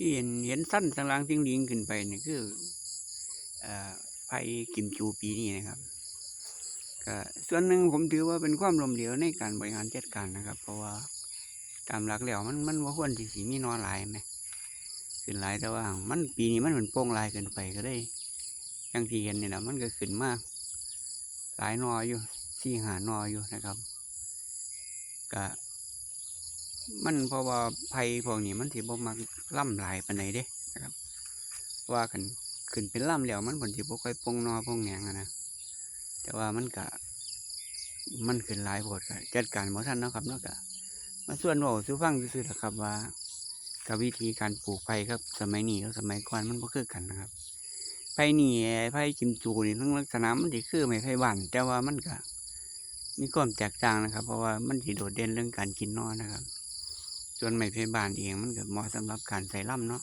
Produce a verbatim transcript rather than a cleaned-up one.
ที่เห็นเห็นสั้นสางลางสิงหลิงขึ้นไปนี่คือเอ่อไผ่กิมจูปีนี้นะครับ ก็ส่วนหนึ่งผมถือว่าเป็นความล้มเหลวในการบริหารจัดการนะครับ เพราะว่าตามหลักแล้วมันมันบ่ควรที่สิมีหน่อหลายแหม ขึ้นหลาย แต่ว่ามันปีนี้มันเป็นโป่งหลายเกินไปก็เลย อย่างที่เห็นนี่แหละมันก็ขึ้นมาหลายหน่ออยู่ สี่ห้าหน่ออยู่นะครับ ก็มันเพราะว่าไผ่พวกนี้มันสิบ่มักลำหลายปานใดเด้นะครับ ว่าคันขึ้นเป็นลำแล้วมันเพิ่นสิบ่ค่อยโป่งหน่อโป่งแหนงอะนะ แต่ว่ามันก็มันขึ้นหลายโพดก็จัดการบ่ทันเนาะครับเนาะ ก็มาชวนเว้าสู่ฟังซื่อๆล่ะครับว่า กับวิธีการปลูกไผ่ครับ สมัยนี้กับสมัยก่อนมันบ่คือกันนะครับ ไผ่นี่ไผ่กิมจูนี่ทั้งลักษณะมันสิคือไม้ไผ่บ้าน แต่ว่ามันก็มีความแตกต่างนะครับ เพราะว่ามันสิโดดเด่นเรื่องการกินหน่อนะครับ ส่วนไม้ไผ่บ้านเองมันก็เหมาะสำหรับการใส่ลำเนาะ